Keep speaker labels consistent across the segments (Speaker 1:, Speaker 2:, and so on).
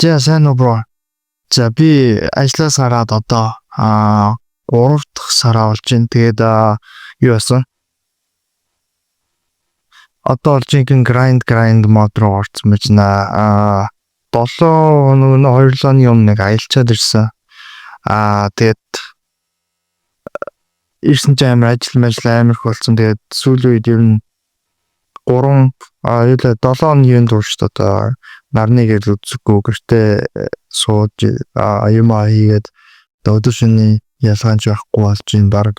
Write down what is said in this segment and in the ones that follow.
Speaker 1: За, сайн уу, bro? За, би ажлаас гараад одоо 3 дахь сараа болж байна. Тэгээд юу яасан? Одоо бол жинхэнэ grind mode руу орсон байж наа. 7 хоног, 2 7 оны өмнө нэг аялчаад ирсэн. Тэгээд ирсэн чинь амар ажил мажил амар их болсон. Тэгээд сүүлийн үед ер нь 3 юу л 7 хоногийн туршид одоо нарны гэрэл үзэхгүй, гэртээ сууж юм хийгээд, өдөр шөнийн ялгаа ч байхгүй болж байна баг.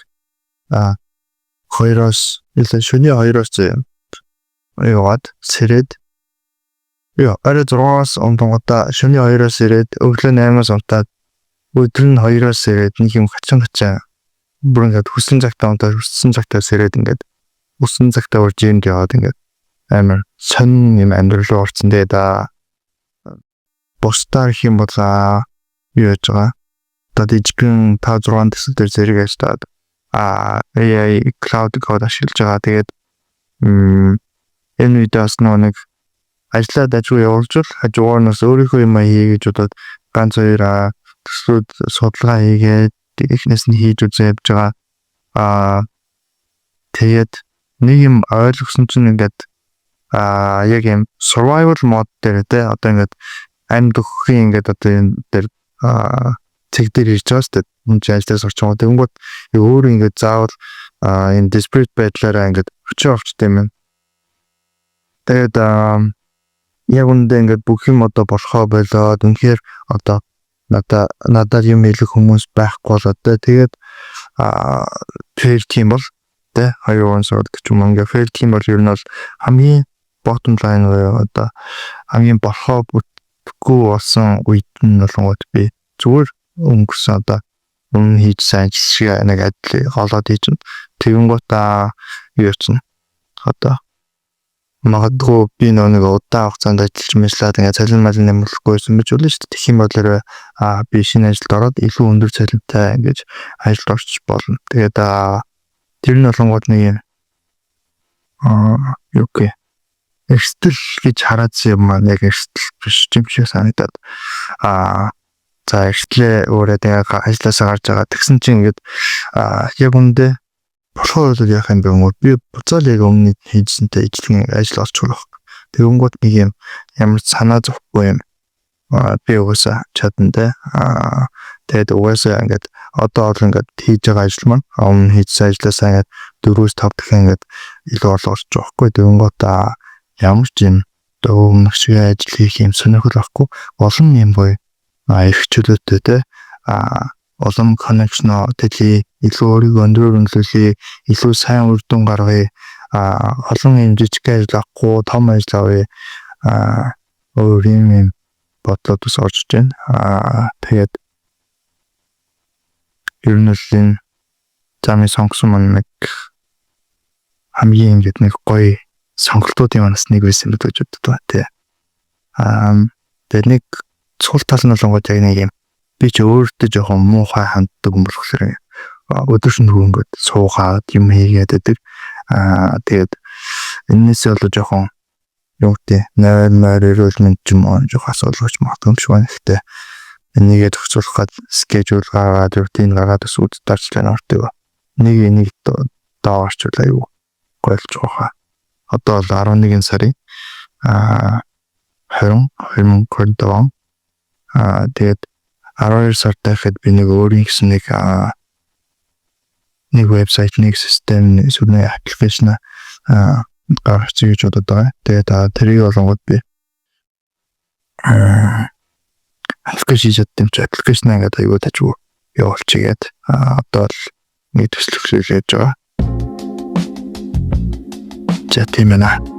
Speaker 1: 2-оос илүү, шөнийн 2-оос яваад сэрээд, ёо, орой 6-аас унтангуудаа шөнийн 2-оос ирээд, өглөө 8-аас унтаад, өдөр нь 2-оос ирээд, нэг юм хачин хачин бүр ингээд хүссэн цагтаа унтаад, хүссэн цагтаа сэрээд, ингээд хүссэн цагтаа бүр gym д яваад, ингээд амар сонин юм амьдрал руу орсон. Тэгээд бусдаар гэх юм бол юу яаж байгаа? Одоо дижигэн 5 6 төсөл дээр зэрэг ажиллаад, AI, Claude Code ашиглаж байгаа. Тэгээд энэ үед бас нөгөө нэг ажлаа дажгүй явуулж хажуугаар нь бас өөрийнхөө юм хий гэж бодоод ганц хоёр төслүүд судалгаа хийгээд, эхнээс нь хийж үзээ явж байгаа. Тэгээд нэг юм ойлгосон чинь ингээд яг юм survival mode дээр те, одоо ингээд амьд өгөхийн ингээд одоо энэ дээр цэг дээр ирж байгаа шүү дээ. Хүн чинь ажлаас орчингоо тэгэнгүүт өөр ингээд заавал энэ desperate байдлаараа ингээд хүчээ авчтай юм байна. Тэгээд яг үүндээ ингээд бүх юм одоо болохоо болоод, үнэхээр одоо надад юм хэлэх хүмүүс байхгүй болоод те, тэгээд fail тийм бол те, 2 3 сар гэх юм, ингээ fail тийм бол ер нь бол хамгийн bottom line буюу одоо хамгийн болохоо бүтггүй болсон үед нь болонгууд би зүгээр өнгөрсөн одоо өмнө хийжсэн ажил шиг нэг адил олоод хийж чинь тэгэнгүүт юу чинь одоо магадгүй би нөө нэг удаан хугацаанд ажиллаж мэжлаад ингээ цалин малин нэмэлэхгүй байсан байж болно шүү дээ. Тэгэх юм бол би шинэ ажилд ороод илүү өндөр цалинтай ингэж ажилд орчих болно. Тэгээд тэр нь болонгууд нэг юм юу гэх эрсдэл гэж хараадсан юм маань яг эрсдэл биш юм шиг санагдаад, за, эрсдлээ өөрөө тэгээ ажилласаа гарч байгаа. Тэгсэн чинь ингээд яг үндэ болохоор бол яах юм бэ гэмээр би буцаал яг өмнө хийжсэнтэй ижилхэн ажил олчихвол баг. Тэгэнгүүт нэг юм ямар ч санаа зовхгүй юм. Би угаасаа чадна те. Тэгээд угаасаа ингээд одоо бол ингээд хийж байгаа ажил маань өмнө хийжсэн ажлаасаа ингээд 4-5 дахин ингээд илүү орлого олж байгаа байхгүй. Тэгэнгүүт ямар ч юм өмнөх шиг ажил хийх юм сонирхол байхгүй. Олон юм буюу эрх чөлөөтэй те, олон connection тэлье, илүү өөрийгөө өндрөөр үнэлүүлье, илүү сайн үр дүн гаргая, олон юм жижиг ажил авахгүй, том ажил авъя, өөр юм юм бодлоод бас орж иж байна. Тэгээд ер нь л энэ замын сонгосон маань нэг хамгийн ингээд нэг гоё сонголтуудын манаас нэг байсан юм гэж боддог ба тий. Тэгээд нэг сул тал нь болонгууд яг нэг юм би ч өөртөө жоохон муухай ханддаг юм болохоор өдөр шөнөгүй ингээд суугаад юм хийгээд байдаг. Тэгээд энэнээсээ болоо жоохон юу гэдэг нойр мойр, эрүүл мэнд ч юм уу жоох асуудал болж магадгүй юм шиг байна. Гэхдээ энийгээ зохицуулах гад schedule гаргаад, routine гаргаад бас үдтарчлаа нортыг. Нэг энийг доогоорчвол аюу гойлж байгаа. Одоо бол 11 сарын 20 2025 он. Тэгээд 12 сард байхад би нэг өөрийн гэсэн нэг вебсайт, нэг систем, эсвэл нэг application гаргачих гэж бодод байгаа. Тэгээд тэрийг болонгод би application хийж чаддсан юм чи application ингээд аюу тажгүй явуулчихгээд, одоо л нэг төсөл хийж байгаа. За, тийм байна.